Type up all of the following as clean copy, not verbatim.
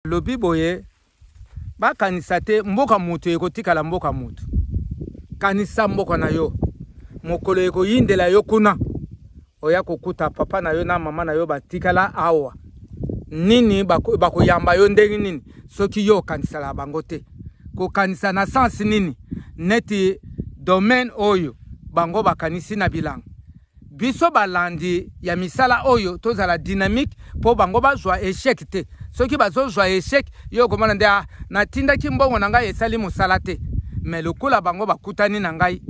Lobi boye bakanisa te mboka moto ekotikala mboka moto. Kanisa mboka na yo, mokolo ekoyindela yo kuna oya kokuta papa na yo na mama na yo batikala awa nini bakoyamba yo ndenge nini soki yo okanisala bango te kokanisa na sens nini neti domaine oyo bango bakanisi na bilanga biso balandi ya misala oyo tozala dynamique mpo bango bazwa echec te soki bazozwa echec yo okomona nde ah, natindaki mbongo na ngai esali mosala te me lokola bango bakutani na ngai.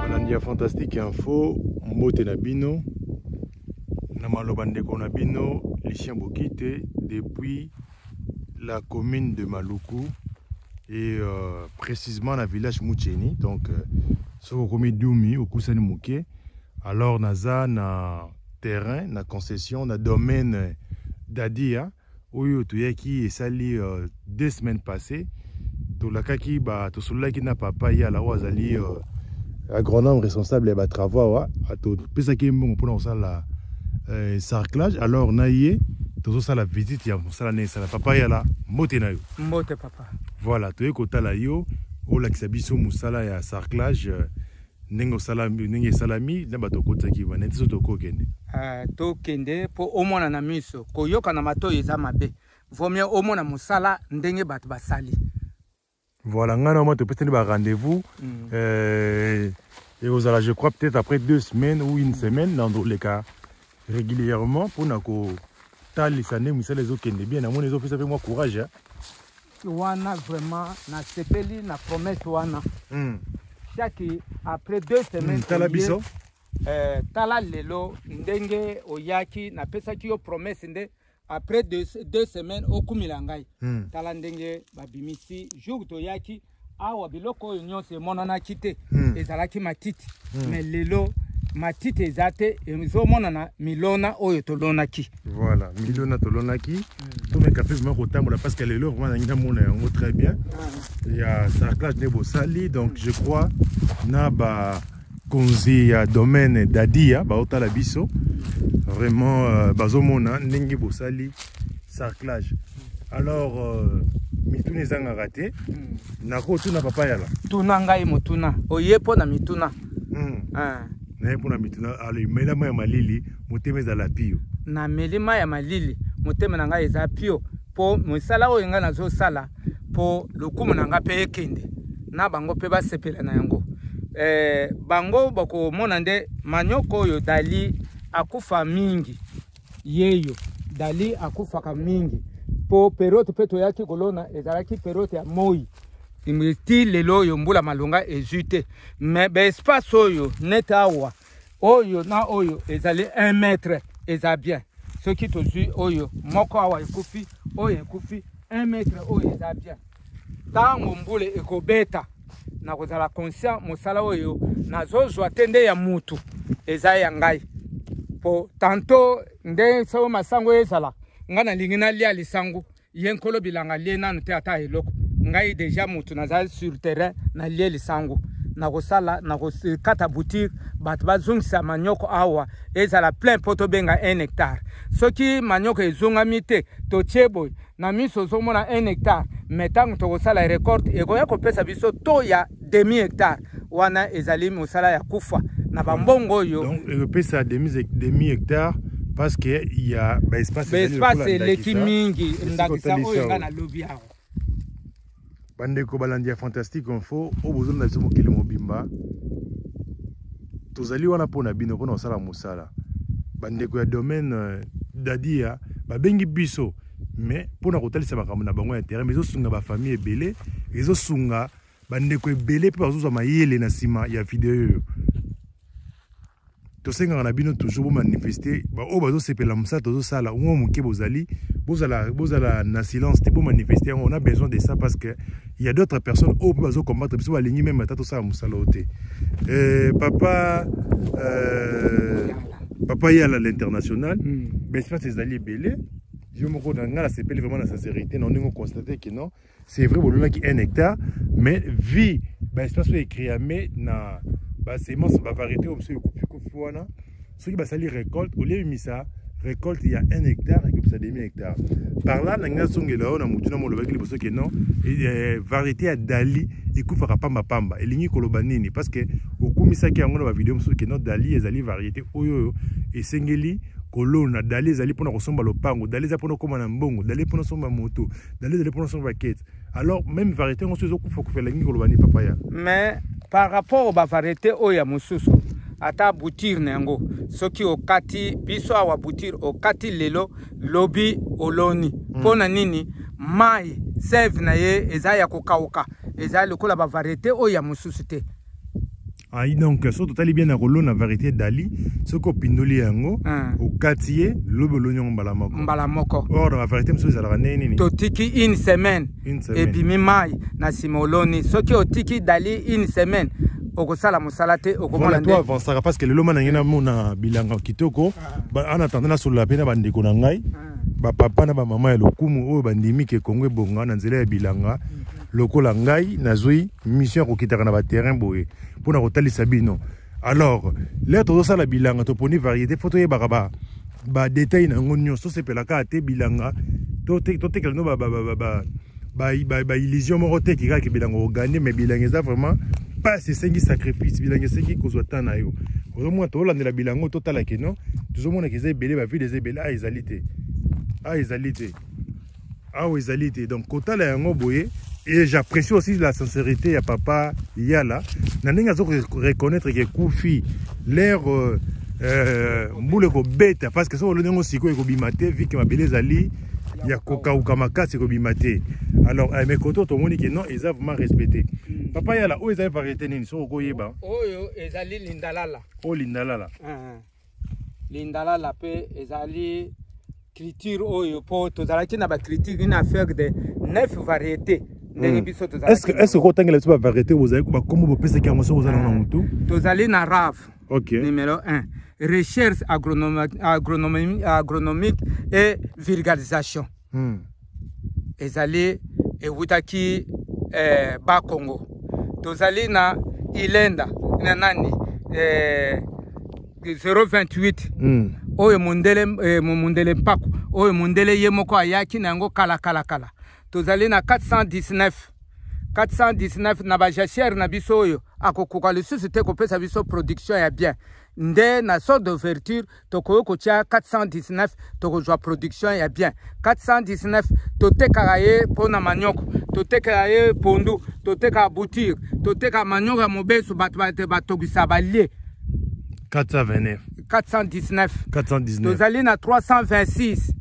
Balandi ya Fantastique Info, mbote na bino na maloba ndeko na bino Lucien Bokite depuis la commune de Maluku et précisément na village Mucheni. Donc soki okomi Dumi okusani moke, alors naza na terrain na concession na domaine Dadia oyo toyaki esali 2 semaines passées. Tolakaki ba tosololaki na papa Yala oyo azali agronome responsable ya ba travaux awa, topesaki ye mbongo mpona kosala sarclage. Alors na ye tozosala visite ya mosala ndenge esala. Papa Yala, mbote na yo. Mbote papa. Voilà, toye kotala yo olakisa biso mosala ya sarclage ndenge osala, ndenge esalami na bato okotisaki wana neti so tokokende. Tokende mpo omona na miso, koyoka na matoyi eza mabe. Vaut mieux omona mosala ndenge bato basali. Voilà, ngai na mwa topesani ba rendez-vous. Ekozala je crois peut-être après 2 semaines ou une semaine na ndoleka régulièrement mpona kotalisa nde misala ezokende bien. Namoni ezopesa mpe mwa courage, hein? Wana vraiment nasepeli na promesse wana. Chaque après 2 semaines, Tala biso. Tala lelo ndenge oyaki, napesaki yo promesse nde après 2 semaines okumila ngai. Tala ndenge babimisi jour toyaki awa biloko oyo nyonso emonanaki te. Ezalaki matiti. Mais lelo matiti eza te, ezomonana milona oyo tolonaki. Voilà, milona tolonaki. Tomeka mpe vraiment kotambola parce que lelo vraiment nangi namona yango très bien. Ya sarclage nde bosali, donc je crois na ba konzi ya domaine Dadia baotala biso vraiment, bazomona ndenge bosali sarclage. Alors mituna ezangaka te. Nakotuna papa Yala. Tuna ngai motuna oye mpo na mituna. Naye mpo na mituna. Alors mela mai ya malili, motema ezala pio. Nameli mai ya malili, motema na ngai eza pio mpo mosala oyo ngai nazosala mpo lokumu na ngai mpe ekende na bango mpe basepela na yango. Bango bakomona nde manioko oyo Dali akufa mingi, yeyo Dali akufaka mingi po periode mpe toyaki kolona ezalaki periode ya moi ti lelo oyo mbula malonga ezwi te. Mais ba espace oyo net awa oyo na oyo ezali 1 mètre eza bien. Soki tozwi oyo moko awa ekufi, oyo ekufi 1 mètre oyo eza bien. Ntango mbula ekobeta nakozala conscient mosala oyo nazozwa te nde ya mutu eza ya ngai. Po tantôt nde so masango ezala ngai nalingi nalia lisango, ye nkolo bilanga lie nanu te ata eloko. Ngai deja mutu nazali sur terrain nalie lisango, nakosala nakokata boutique bato bazongisa manioko awa ezala plein po tobenga 1 hectare. Soki manioko ezongami te totie boye na miso ozomona 1 hectare, mais ntango tokosala récolte ekoya kopesa biso to ya demi hectare. Wana ezali mosala ya kufa na bambongo oyo. Donc ekopesa demi hectare parce que il y a ba espace ba espace eleki mingi ndakisa oyo nga nalobi awa. Bandeko balandi ya Fantastique Info oyo bozolanda biso mokili mobimba, tozali wana mpona bino mpona kosala mosala. Bandeko ya domaine Dadia babengi biso mais mpona kotalisa makambo na bango ya terrain, mais ezosunga ba famille ebele, ezosunga bandeko ebele mpe bazozwa mayele na nsima ya video oyo. Tosengaka na bino toujours bomanifeste oyo bazosepela mosala tozosala mwa moke, bozali bozala na silence te, bomanifeste yango. On a besoin de ça parce que Il y a d'autres personnes oyo mpe bazo combattre biso, balingi meme ata tosala mosala oyo te. Papa Yala l'international, baespace ezali ebele. Yo moko na ngai nasepeli vraiment na sincérité na ndenge oconstate que non, c'est vrai, bolonaki 1 hectare, mais vu baespace oyo ecréame na basemence, bavariété oyo mosusu ekufi kufi wana, soki basali récolte, olie ebimisa récolte ya 1 hectare, ekobisa demi hectare. Par là na ngai nazongela oyo na motu na molobaki liboso ke non, variété ya Dali ekufaka pambapamba. Elingi koloba nini? Parce que okumisaki yango na bavideo mosusu ke non, Dali ezali variété oyo esengeli kolona, Dali ezali mpona kosomba lopango, Dali eza mpona okóma na mbongo, Dali mpona osomba moto, Dali ezali mpona osomba kete. Alors même variété yango so ezokufa kufa, elingi koloba nini, papa ya? Mais par rapport bavariété oyo ya mosusu, ata bouture na yango, soki okati biso awa bouture, okati lelo, lobi oloni. Mpo na nini? Mai sève na ye eza ya kokauka, eza lokola bavariété oyo ya mosusu te. Ah, donc soki totali bien na kolona variété Dali, soki opindoli yango, okati ye lobi, oloni yango mbala moko. Mbala moko. Or na bavariété mosusu ezalaka ndenge nini? Totiki une semaine, une semaine, ebimi mai, na nsima oloni. Soki otiki Dali une semaine, okosala mosala te, okomona. Voilà, to avançaka parce que lelo ma na ngai namona bilanga kitoko. En attendant, nasolola mpe na bandeko na ngai, bapapa na bamama ya lokumu oyo bandimi ke Kongo ebonga na nzela ya bilanga. Lokola ngai nazwi mission ya kokitaka na baterrain boye mpona kotalisa bino, alors l'heure tozosala bilanga, toponi variété, fo toyebaka badetail na yango nyonso. Tosepelaka te bilanga, totekela no baillusion moko te kikaka bilanga oganye. Mais bilanga eza vraiment mpasi, esengi sacrifice, bilanga esengi kozwa temps na yo. Ozomona, tozolandela bilanga oyo, totala keno tozomonaka eza ebele, bavide eza ebele. A ezali te, a ezali te, awa ezali te. Donc kotala yango boye, et j'apprécie aussi la sincérité ya papa Yala na ndenge azo reconnaître ke ekufi l'air mbula ekobeta, parce que soki oloni yango sikoyo, ekobima te, vu que mabele ezali ya kokauka makasi, ekobima te. Alors mais koto tomoni ke non, eza vraiment respecté. Papa Yala, oyo ezali variété nini, soki okoyeba? Oyo ezali Lindalala. Oyo Lindalala. Lindalala mpe ezali culture oyo, mpo tozalaki na baculture, une affaire de neuf variétés ndenge biso. Est-ce que kotangela biso bavariété bozali, bakombo bopesaki yango, soki oza nango na motu? Tozali na RAV numéro 1, recherche agronomique et vulgarisation. Ezali ewutaki Bakongo. Tozali na Ilenda na nani 028, oyo mondele, mondele mpako, oyo mondele ye moko ayaki na yango kala kala kala. Tozali na 419, 419 na bajachère na biso oyo akokoka lisusu te kopesa biso production ya bien. Nde na sorte d'ouverture tokoki kotia 419, tokozwa production ya bien. 419 totekaka ye mpo na manioko, totekaka ye pondu, totekaka bouture, totekaka manioko ya mobeso, bato batokisa balie. 429. 419. 419. Tozali na 326.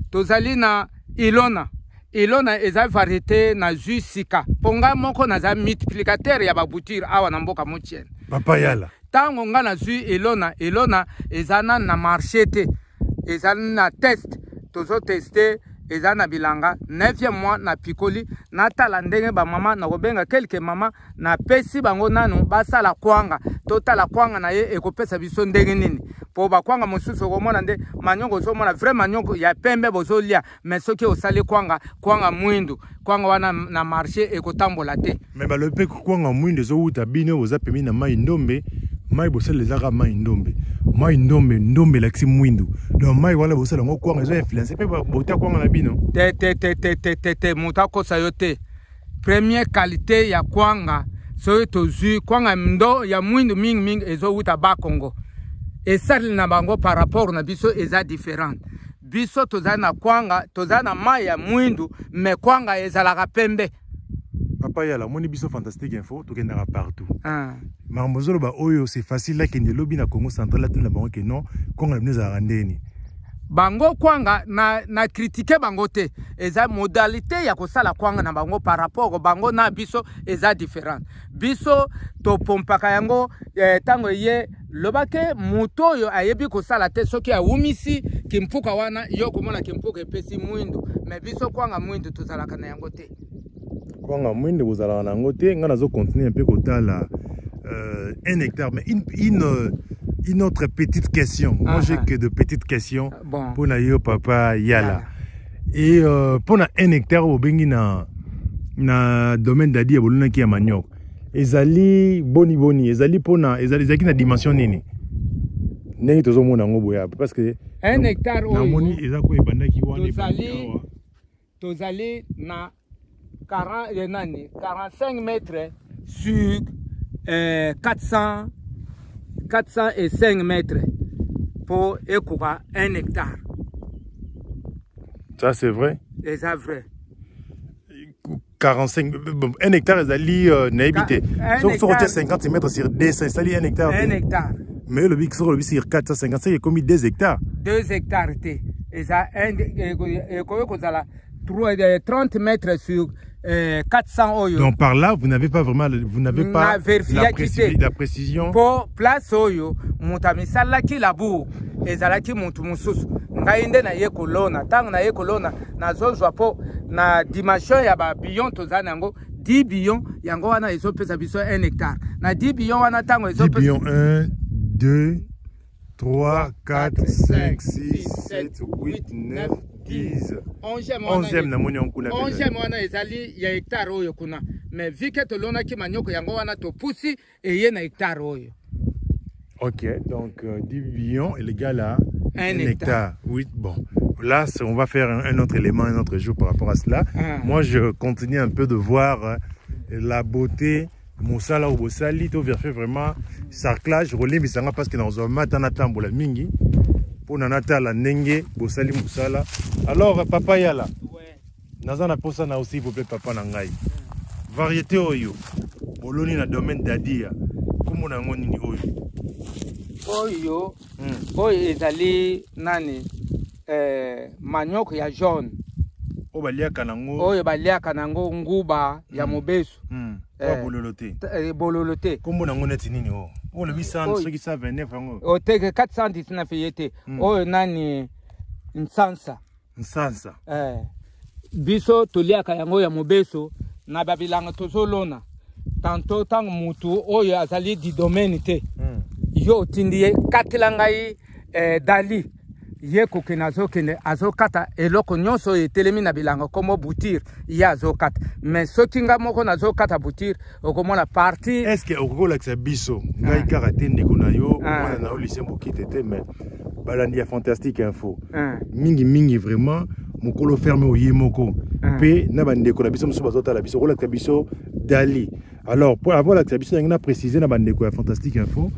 Tozali na Ilona. Ilona eza variété nazwi sika, mpo ngai moko naza multiplicateur ya babouture awa na mboka Motiene. Papa Yala. Ntango ngai nazwi Elona, Elona eza nanu na marché te, eza na test, tozoteste, eza na bilanga 9e mois. Napikoli, natala ndenge bamama, nakobenga quelque mama, napesi bango nanu basala kwanga, totala kwanga na ye ekopesa biso ndenge nini. Mpo bakwanga mosusu okomona nde manioko, ozomona vrai manioko ya pembe bozolia, mais soki osali kwanga, kwanga mwindu, kwanga wana na marché ekotambola te. Mais balobi mpe kwanga mwindu ezowuta bino boza pembeni na mai Ndombe. Mai bosala ezaka mai Ndombe, mai Ndombe, Ndombe elakisi mwindu. Donc mai wana bosala yango kwanga, ezo influence mpe bota kwanga na bino? Te, te, te, te, te, te, te. Moto akosa yo te. Première qualité ya kwanga, soki tozwi kwanga ndo ya mwindu mingimingi, ezowuta Bakongo. Esali na bango par rapport na biso eza différente. Biso tozali na kwanga, toza na mai ya mwindu, mais kwanga ezalaka pembe. Papa Yala, omoni biso Fantastique Info tokendaka partout. Makambo ozoloba oyo, c'est facile. Akende lobi na Congo Central, atuna bango ke non, kwanga na bino ezalaka ndeni. Bango kwanga na critique bango te, eza modalité ya kosala kwanga na bango par rapport bango na biso eza différente. Biso topompaka yango ntango ye lobake moto oyo ayebi kosala te, soki awumisi kimpuka wana, yo komona kimpuka epesi mwindu. Mais biso kwanga mwindu tozalaka na yango te. Kwanga mwindo bozalaka na yango te. Ngai nazo continuer un peu kotala 1 hectare, mais une autre petite question. Moi, j'ai que de petites questions. Bon. Pour na yo papa Yala. Et pour na 1 hectare obengi na domaine d'Adi ya bolonaki ya manioc. Ezali boni boni, ezali pona ezali ezalaki na dimension nini? Ndenge tozomona yango boye parce que 1 hectare oyo namoni eza ko ebandaki wana ebandi awa. Tozali na 40, nani, 45 mètres sur 405 mètres pour ekoka 1 hectare. Ça c'est vrai? Eza vrai. 45, bon, 1 hectare ezali nayebi te. Un Soki otie hectare. 50 mètres sur 200, ezali 1 hectare 1 te. hectare. Mais olobi soki olobi sur 455 ekomi 2 hectares. 2 hectares te. Eza un, ekoki kozala 30 mètres sur 400 oyo. Donc par là, vous n'avez pas vraiment, vous n'avez Na pas vérifié qui c'est. la précision. Po place oyo moto amisalaki labour ezalaki moto mosusu. Ngai nde naye kolona, ntango naye kolona nazozwa po na dimension ya ba billon toza na yango 10 billon, yango wana ezopesa biso 1 hectare. Na 10 billon wana ntango 10 ezopesa billon, 1, 2, 3, 4, 5, 6, 7, 8, 9, 10. Onzième wana Onzième namoni yango kuna pene. Onzième wana ezali ya hectare oyo kuna. Mais vu que tolonaki manioko yango wana topusi eye na hectare oyo. Ok, donc 10 billons est égal à 1 1 hectare. hectare. Oui, bon. Là, on va faire un autre élément un autre jour par rapport à cela. Moi, je continue un peu de voir la beauté. Mosala ou bosali, to vérifier vraiment sarclage, relais misanga parce que dans un matin, on attend pour la mingi. Pour nanata la ndenge, bosali mosala. Alors, papa Yala. Naza na posa na aussi, s'il vous plaît, papa na ngai. Variété oyo. Boloni na domaine d'Adia. Kombo na ngo nini oyo? Oyo. Oyo ezali nani? Manioko ya jaune. Oyo baliaka nango. Oyo baliaka nango nguba ya mobesu. Oyo bololo te. Bololo te. Kombo nango neti nini oyo? Oyo lobi cent, Oyo. soki 129 yango. Oyo te, 419 ye te. Oyo nani? Nsansa. Nsansa. Biso toliaka yango ya mobesu na babilanga tozolona. Tantôt tango mutu oyo azali di domaine te. Yo otindi ye katela ngai dali. Ye kokende azokende azokata eloko nyonso oyo etelemi na bilanga komo boutir ye azokata. Mais soki nga moko nazokata boutir okomona parti. Est-ce que okoki kolakisa biso ngai kaka te ndeko na yo, mwana na yo Lucien Bokite te, mais balandi ya Fantastique Info. Mingi mingi vraiment mokolo ferme oye moko. Pe na bandeko na biso mosusu bazotala biso, kolakisa biso dali. Alors pour avoir la biso na préciser na bandeko ya Fantastique Info,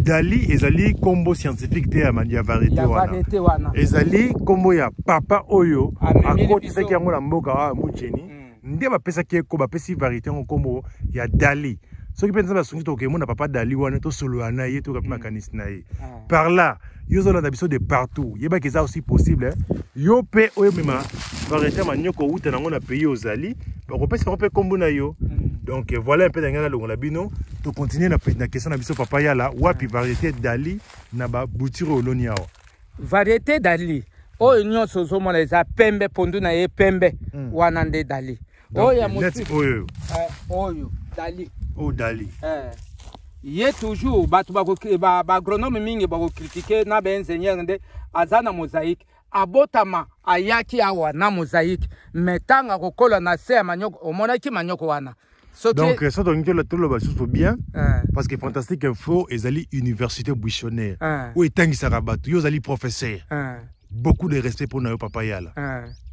dali ezali kombo scientifique te ya ya variété Ya wana. variété wana. Ezali kombo ya papa oyo Amemeli akotisaki biso. yango na mboka wa Mutsheni. Nde bapesaki ye ko, bapesi variété yango kombo ya dali. Soki mpe nzambe asungi tokemona papa dali wana, tosolola na ye, tokapi makanisi na ye. Par là, yo ozolanda biso de partout. Yebaki eza aussi possible, hein. Yo mpe oyo mema variété ya manioko outa nango na pays ozali, bakopesa bango mpe kombo na yo. Donc voilà un peu ndenge nalongola bino. To continuer na question na biso papa Yala, wapi variété dali na ba bouture oloni awa. Variété dali oyo nyonso ozomona eza pembe, pondu na ye pembe, wana nde dali. Donc, Oyo ya net mosusu, oyo. Oyo dali. Oyo dali. Ye toujours bato ba agronome mingi bakokritike na ba ingénieur nde aza na mosaïque. Abotama ayaki awa na mosaïque, mais ntango akokola na se ya manioko, omonaki manioko wana. Soki Donc, ça, donc, tout le bas, bien, parce que Fantastique Info, ezali université buissonnaire. Où etangisaka bato, yo ozali professeur. Beaucoup de respect pour nayo papa Yala.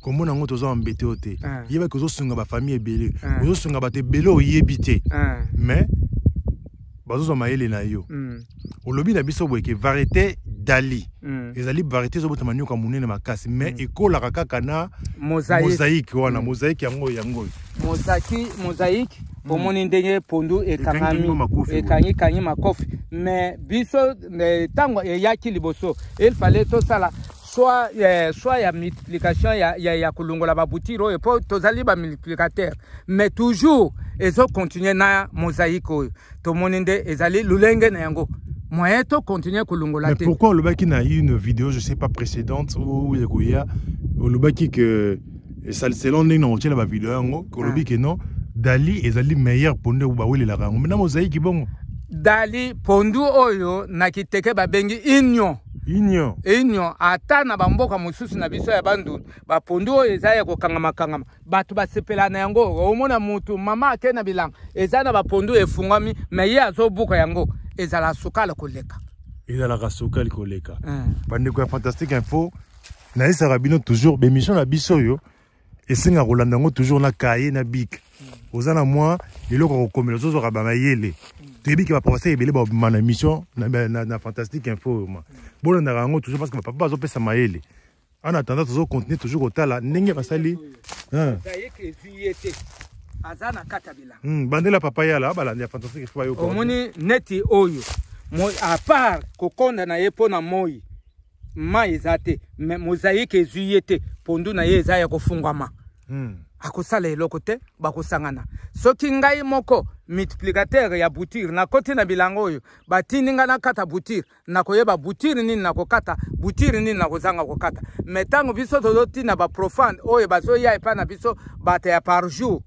Comment nango tozo embêté ote. Yeba ko zo sunga ba famille ebele. Ozo sunga bato ebele oyebi te. Mais bazo mayele na yo. Olobi na biso boye ke variété dali. Ezali variété zo bota manioka munene makasi, mais ekolaka kaka na mosaïque. Mosaïque wana, mosaïque yango yango. Mosaïque, mosaïque. Omoni ndenge pondu ekangami, Ekangi makofi, ekangi kangi makofi. Mais biso, tango eyaki liboso, il fallait tosala soit ya multiplication ya kolongola ba bouture oyo po tozali ba multiplicateur, mais toujours ezo continuer na mosaïque oyo. Tomoni nde ezali lulenge na yango. Moyen to continuer kolongola Mais te. pourquoi olobaki na une vidéo, je sais pas, précédente ou ekoya, olobaki que Esali selon ndenge na kotiela bavideo yango, kolobi ke non, Dali ezali meilleur pondu oyo bawelelaka yango. Mais na mozaiki bongo? Dali pondu oyo na kiteke babengi union. Union. Union, ata na bamboka mosusu na biso ya Bandundu, bapondu oyo eza ya kokangama-kangama, bato basepela na yango. Omona mutu mama ake na bilanga, eza na bapondu efungwami, me ye azobuka yango, ezala sukali koleka. Ezalaka sukali koleka. Bandeko ya Fantastique Info, nayesaka bino toujours bémission na biso oyo esengaka kolanda yango toujours na cahier na bic. Oza na mwa eloko ya kokomela, ozozwaka bamayele. Toyebi ke baprofesseur ebele babima na émission na Fantastique Info oyo. Ma bolandaka yango toujours parce que bapapa bazopesa mayele. En attendant, tozocontinue toujours kotala ndenge basali. Mozaïque ezwi ye te, aza na kati ya bilanga. Bandela papa Yala, balandi ya Fantastique Info bayoka. Omoni neti oyo, à part kokonda na ye mpo na moi, mai eza te, me mozaïque ezwi ye te, pondu na ye eza ya kofungwama. Akosala eloko te, bakosangana. Soki ngai moko multiplicateur ya bouture, nakoti na bilanga oyo, batindi ngai nakata bouture, nakoyeba bouture nini nakokata, bouture nini nakozanga kokata. Me ntango biso tozotina baprofane oyo bazoya epai na biso, bato ya par jour,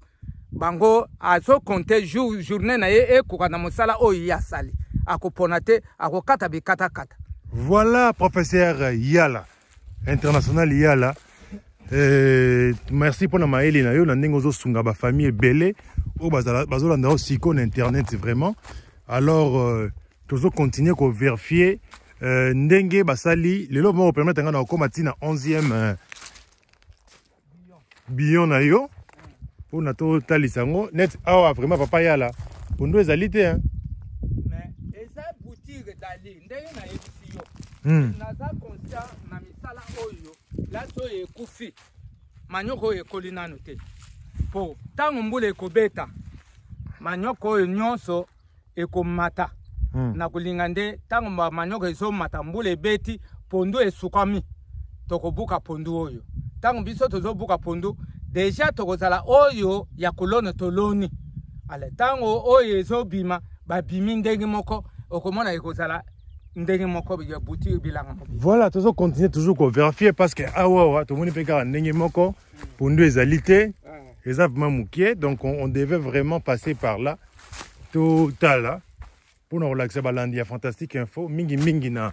bango azokonte jour, journée na ye ekoka na mosala oyo ye asali, akopona te, akokata bikatakata. Voilà, professeur Yala, international Yala. Merci mpona mayele na yo na ndenge ozosunga bafamille ebele oyo bazolanda yo sikoyo na internet vraiment. Alors tozocontinue kovérifier ndenge basali lelo. Moko permettre nga na kokóma ntina 11e billon na yo mpona totalisa yango net awa. Vraiment, papa Yala, pondu ezali te, hein? Mais eza bouture Dali, ndenge nayebisi yo. Naza conscient na misala oyo. Place oyo ekufi, manioko oyo ekoli nano te, mpo ntango mbula ekobeta, manioko oyo nyonso ekomata. Na kolinga nde ntango manioko ezomata, mbula ebeti, pondu esukami, tokobuka pondu oyo. Ntango biso tozobuka pondu, déjà tokozala oyo ya kolona, toloni. Ale ntango oyo ezobima, babimi ndenge moko, okomona ekozala ndenge moko ya bouture bilanga mobimba. Voilà, tozocontinue toujours kovérifier parce que awa awa tomoni mpe kaka ndenge moko, pondu ezali te, eza vraiment mokie. Donc on devait vraiment passer par là, totala mpona kolakisa balandi ya Fantastique Info, mingimingi na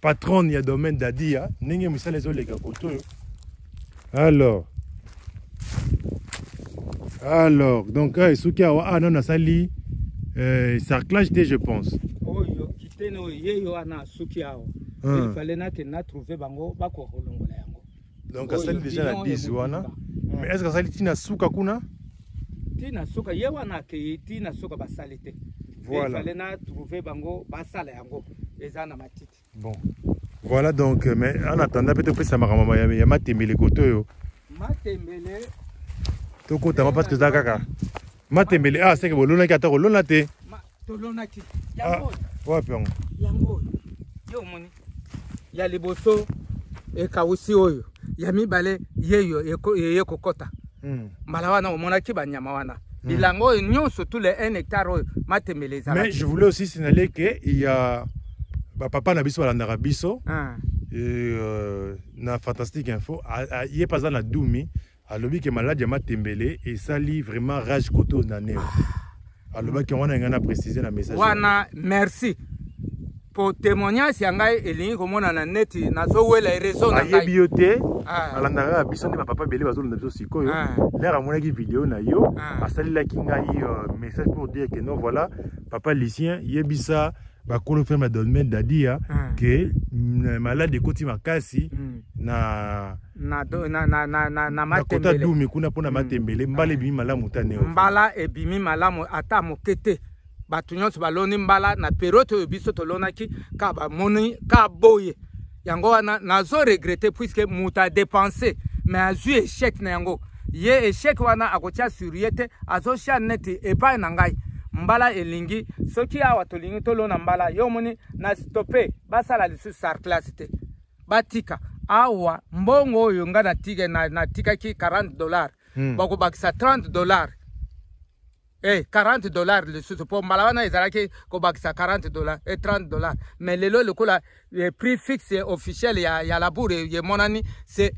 patronne ya domaine Dadia, ndenge mosala ezoleka koto oyo. Alors donc esuki awa. Ah nano asali sarclage te, je pense. Oyo kitene oyo ye yo wana asuki awa. Il fallait nakende na trouve bango bakoka kolongola yango. Donc asali déjà na 10 wana, mais est ce que asali ntina suka kuna? Ntina suka, ye wana akei ntina suka, basali te. Voilà. Il fallait na trouve bango basala yango, eza na matiti. Bon, voilà. Donc mais en attendant mpe topesa makambo ya matembele koto oyo. Matembele. Tokotama parce que eza kaka matembele. Ah, seke bolonaki ata kolona te? Tolonaki yango. Wapi yango? Yango oyo yo omoni ya liboso ekawusi, oyo ya mibale yeyo eye kokɔta. Mbala wana omonaki banyama wana, bilanga oyo nyonso, tous les 1 hectare oyo matembele ezalaki. Mais je voulais aussi signaler que il y a bapapa na biso balandaka biso et, na Fantastique Info, ye mpe aza na Dumi, alobi ke maladi ya matembele esali vraiment rage koto na neo. Alobaki yango wana, ngai na précise na message. Wana merci po témoignage ya ngai elingi komonana neti nazowela réseau na ngai. Ayebi yo te. Alandaka kaka biso nde bapapa ebele bazolanda biso sikoyo. Lere amonaki video na yo, asalelaki ngai message pour dire que non, voilà, papa Lucien, yebisa bakolo ferme ya domaine Dadia ke malade ekoti makasi na na, do, na, na, na, na, na na kota matembele. Dumi kuna mpona matembele, mbala ebimi malamu ta neo. Mbala ebimi malamu ata moke te. Bato nyonso baloni mbala na période oyo biso tolonaki, ka bamoni ka boye. Yango wana nazo regretter, puisque moto adépenser mais azwi échec na yango. Ye échec wana akotia sur ye te, azotia neti epai na ngai. Mbala elingi, soki awa tolingi tolona mbala, yo omoni na stope, basala lisusu sarclage te, batika awa. Mbongo oyo nga natikaki na, natikaki 40 $, bakobakisa 30 $, 40 $ lisusu, mpo mbala wana ezalaki kobakisa 40 $ e 30 $. Mais lelo lokola prix fixe officiel ya labour emonani, c'est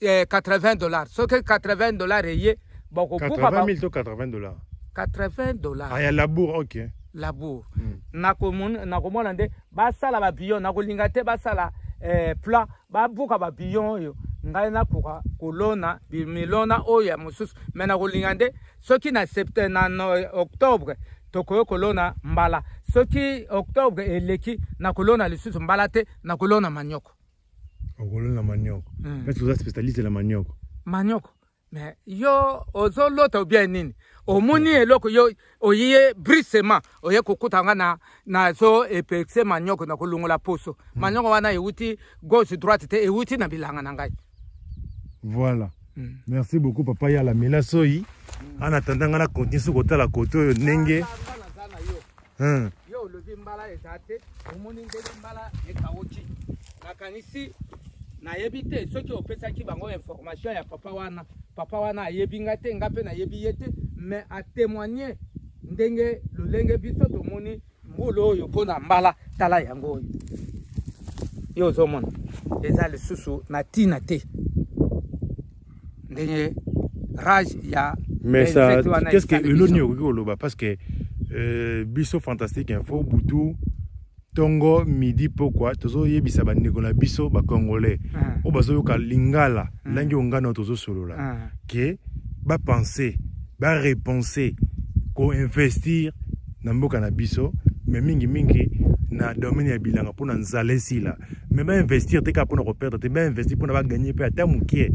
80 $. Soki 80 $ eye, bakobuka. 80 000 to 80 $? 80 $. Ah, ya labour, ok. Labour. Nakomona nde basala babillon. Nakolinga te basala plat, babuka babillon oyo ngai nakoka kolona milona oyo ya mosusu. Me nakolinga nde soki na septembre, na no, octobre tokoki kolona mbala. Soki octobre eleki, nakolona lisusu mbala te, nakolona manioko. Okolona manioko. Parce oza spécialiste na manioko. Manioko, mais yo ozolota ou bien nini? Omoni eloko yo oye brisement, oye kokuta nga na nazo epekise manioko na kolongola poso. Manioko wana ewuti gauche droite te, ewuti na bilanga na ngai. Voilà. Merci beaucoup, papa Yala. Mela soi. En attendant, nga na continue soki kotala kote oyo ndenge. Nga naza na yo. Yo olobi mbala eza te, omoni ndenge mbala ekauti. Nakanisi nayebi te soki opesaki bango information ya papa wana. Papa wana ayebi nga te, nga mpe nayebi ye te, mais atémoigne ndenge lolenge biso tomoni mbula oyo mpo na mbala. Tala yango oyo yo ozomona, eza lisusu na ntina te ndenge rage ya Mais ça, insecte wana qu'est-ce que esali eloni biso. Okoki koloba parce que biso Fantastique Info, butu, ntongo, midi, pokwa, tozoyebisa bandeko na biso bacongolais oyo bazoyoka lingala, langi oyo ngana oyo tozosolola, ke bapense, barepense koinvestir na mboka na biso, mais mingimingi na domaine ya bilanga, mpona nzala esila. Mais bainvestir te kaka mpona koperdre te, bainvestir mpona baganye mpe ata mokie,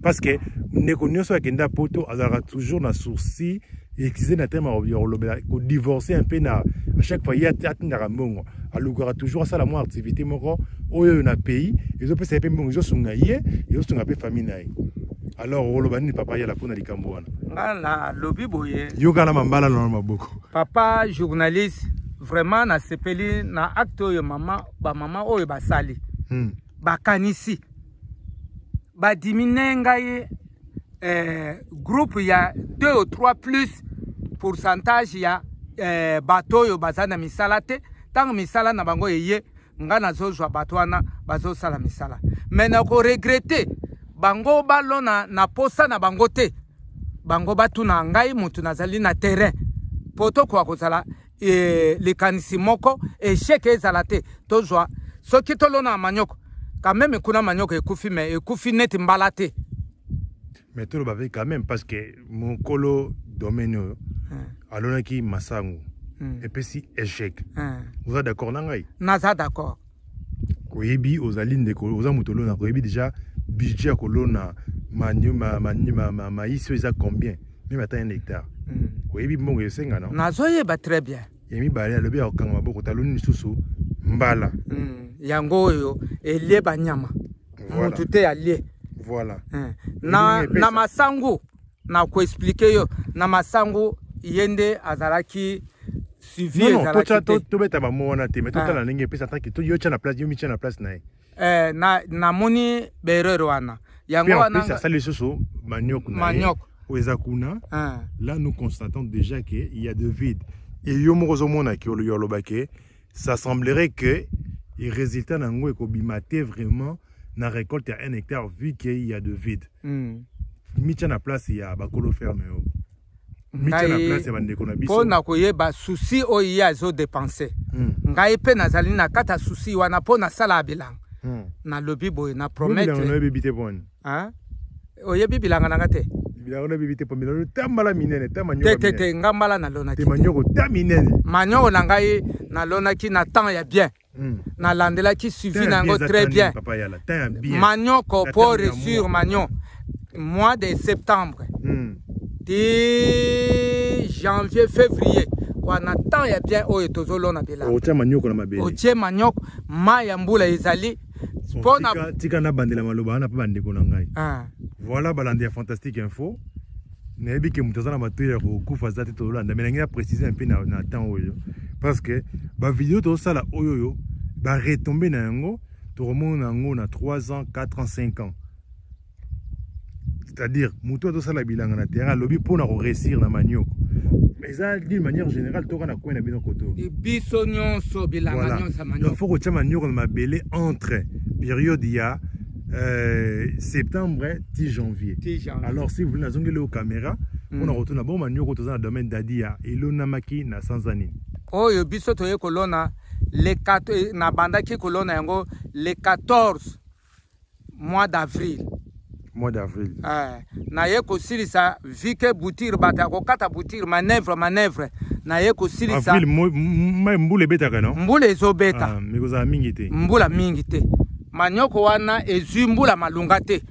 parce que ndeko nyonso akenda poto azalaka toujours na souci, excuse na terme ya kolobela, kodivorce un peu na à chaque fois ye atindaka mbongo, alukaka toujours asala mwa activité moko oyo na pays ezopesa ye mpe mbongo, ezosunga ye, ezosunga mpe famille na ye. Alors okoloba nini, papa Yala, mpona likambo wana? Nga nalobi boye. Yoka na mambala na maboko. Papa journaliste, vraiment nasepeli na acte oyo mama, bamama oyo basali. Bakanisi badimine ngai groupe ya 2 ou 3 plus pourcentage ya bato oyo baza na misala te. Ntango misala na bango eye, nga nazozwa bato wana bazosala misala. Me nakoregretter bango balona na posa na bango te. Bango batuna ngai motu nazali na terrain po tokoka kozala likanisi moko. Échec ezala te. Tozwa soki tolona manioko quand même, kuna manioko ekufi, me ekufi neti mbala te. Mais toloba mpe quand même, parce que mokolo domaine oyo alonaki masango, epesi échec. Oza d'accord na ngai? Naza d'accord. Oyebi, ozali ndeko, oza moto olonaka, oyebi déjà budget ya kolona maïs oyo eza combien, même ata 1 hectare? Oyebi mbongo esenga, no? Nazoyeba très bien. Ya mibale, alobi ya kokanga maboko, taloni lisusu mbala. Yango oyo elie banyama. Voilà. Mutu te alie. Voilà. Na, Ndenge na epesa. Masangu, na koexpliquer yo, na masangu ye nde azalaki suivi. Non, non, Ezalaki totya te. Tobeta bamo wana te, mais totala ndenge epesa tanke yo tya na place, yo mitya na place na ye. Na namoni baerreur wana yango Mpe en wana plus asali lisusu manioko na ye Manioko. Oyo eza kuna. Là, nous constatons déjà qu'il y a de vide et yo moko ozomona ke yo oloba ke ça semblerait que et résultat nango ekobima te vraiment na récolte ya 1 hectare, vu qu'il y a de vide. Mitya na place ya bakolo ferme oyo, mitya na Ngai place ya bandeko na biso. Mpo na koyeba souci oyo ye azodepense, ngai mpe nazali na kati ya souci wana mpo nasala ya bilanga. Nalobi boye, na Yo bilanga na promettre. oyebi te poni? Hein? Oyebi bilanga na nga te. Bilanga na oyebi te po bilanga ta mbala minene, ta manioko Te te. minene. Te, nga mbala nalonaki te te. Manioko ta minene. Manioko na ngai nalonaki na temps ya bien. Nalandelaki suivi Temps ya na yango bien eza très temps nini, bien. papa Yala, temps ya bien Manioko Na po terme ya réussir mois. Manio mois de septembre ti janvier, février wana, temps ya bien oyo tozolona bilanga. Otia manioko na mabele. Otie manioko, mai ya mbula ezali mpona Tika nabandela maloba wana mpe bandeko na ngai. Ah. Voilà, balandi ya Fantastique Info, nayebi ke moto aza na matoi ya kokufa aza te. Tozolanda, mais nangi na préciser un peu na temps oyo, parce que bavideo tozosala oyo oyo baretombe na yango, tokomona yango na 3 ans, 4 ans, 5 ans. C'est-à-dire moto azosala bilanga na terrain alobi mpona koréussir na manioko, eza d'une manière générale, toka na coin na bino koto. Biso nyonso bilanga Voilà. nyonso ya Donc manioko. faut kotia manioko na mabele entre période ya Septembre ti janvier. Ti janvier. Alors si vous voulez, nazongeli yo caméra mpona kotuna bongo manioko. Toza na domaine Dadia, elonamaki na sanza nini? Oyo biso toye kolona le 4, nabandaki kolona yango le 14 mois d'avril. Mois d'avril. Naye kosilisa vike bouture, bato ya kokata bouture, manœuvre, manœuvre, naye kosilisa. Avril, mbula ebetaka, non? Mbula ezobeta. Ah, mais kozala mingi te. Mbula mingi te. Manioko wana ezwi mbula malunga te,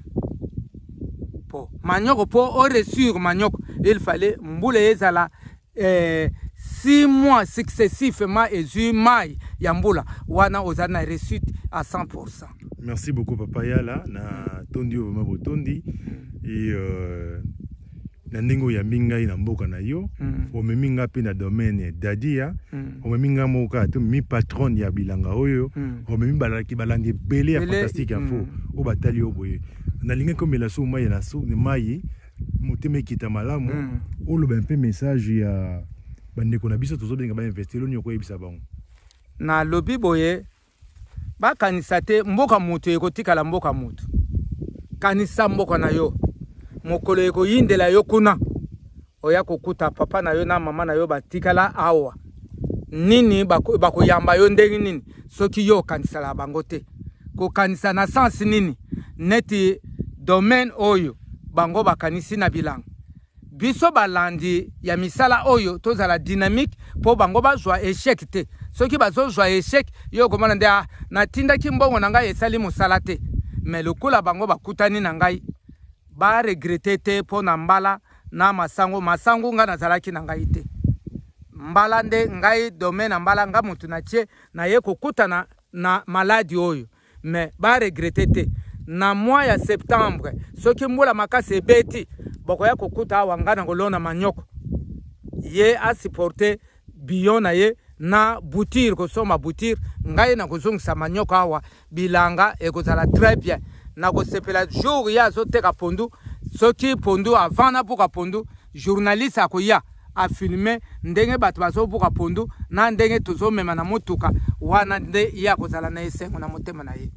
po manioko, mpo oréussir manioko, il fallait mbula ezala 6 mois successivement, ezwi mai ya mbula wana, oza na réussite à 100%. Merci beaucoup, papa Yala. Na tondi oyo vraiment botondi et na ndenge oyambi ngai na mboka na yo, omemi nga mpe na domaine Dadia, omemi nga moko kaka te, omemi patronne ya bilanga oyo, omemi balalaki balandi ebele ya Fantastique Info oyo batali yo boye. Nalingaki omela so mai na so mai, motema ekita malamu. Oloba mpe message ya bandeko na biso tozobenga bainvestir, eloni okoyebisa bango? Nalobi boye, bakanisa te mboka moto ekotikala mboka moto. Kanisa mboka na yo, mokolo ekoyindela yo kuna, oya kokuta papa na yo na mama na yo batikala awa. Nini bakoyamba yo ndenge nini soki yo okanisala bango te? Kokanisa na sens nini? Neti domaine oyo bango bakanisi na bilanga, biso balandi ya misala oyo tozala dynamique mpo bango bazwa échec te. Soki bazozwa échec, yo okomona nde: "Ah, natindaki mbongo na ngai, esali mosala te." Mais lokola bango bakutani na ngai, baregretter te mpo na mbala na masango. Masango ngai nazalaki na ngai te, mbala nde ngai domaine na mbala nga motu natie, naye kokutana na maladi oyo. Mais baregretter te. Na mois ya septembre, soki mbula makasi ebeti, bokoya kokuta awa ngai na kolona manioko. Ye asupporte biyon na ye na bouture, kosomba bouture, ngai na kozongisa manioko awa, bilanga ekozala très bien. Nakosepela jour ye azoteka pondu. Soki pondu, avant nabuka pondu, journaliste akoya afilmer ndenge bato bazobuka pondu na ndenge tozomema na motuka wana, nde ye akozala na esengo na motema na ye.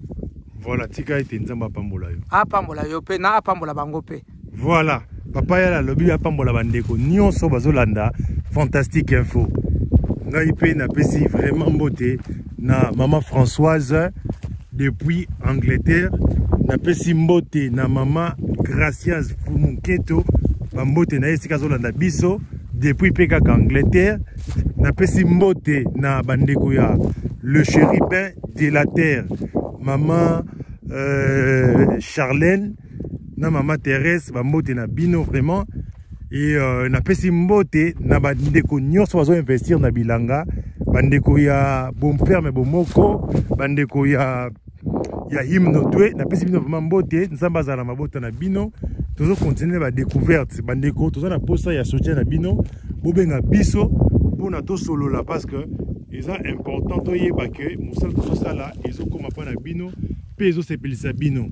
Voilà, tika ete Nzambe apambola yo. Apambola yo mpe na apambola bango mpe. Voilà, papa Yala alobi apambola bandeko nyonso bazolanda Fantastique Info. Ngai mpe napesi vraiment mbote na mama Françoise depuis Angleterre, napesi mbote na mama Gracias Fumunketo, bambote na ye esika azolanda biso depuis mpe kaka Angleterre. Napesi mbote na bandeko ya Le Chérubin de la Terre, mama Charlène na mama Thérèse, bambote na bino vraiment. Et napesi mbote na bandeko nyonso bazoinvestir na bilanga, bandeko ya Bomferme Bomoko, bandeko ya Hymne Dwe, napesi bino vraiment mbote. Nzambe azala na mabota na bino. Tozocontinuer badécouverte, bandeko, toza na posa ya soutien na bino. Bobenga biso mpona tosolola, parce que eza important toyeba ke mosala tozosala ezokóma mpa na bino mpe ezosepelisa bino.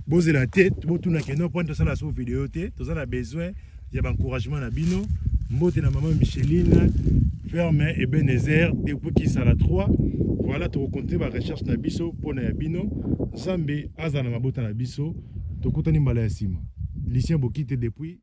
Bozela te botuna keno mpona tosala so video te, toza na besoin ya baencouragement na bino. Mbote na mama Micheline, ferme Ebenezer depuis Kisala 3. Voilà, tokocontinuer barecherche na biso mpona ya bino. Nzambe aza na mabota na biso. Tokutani mbala ya nsima. Lucien Bokite depuis.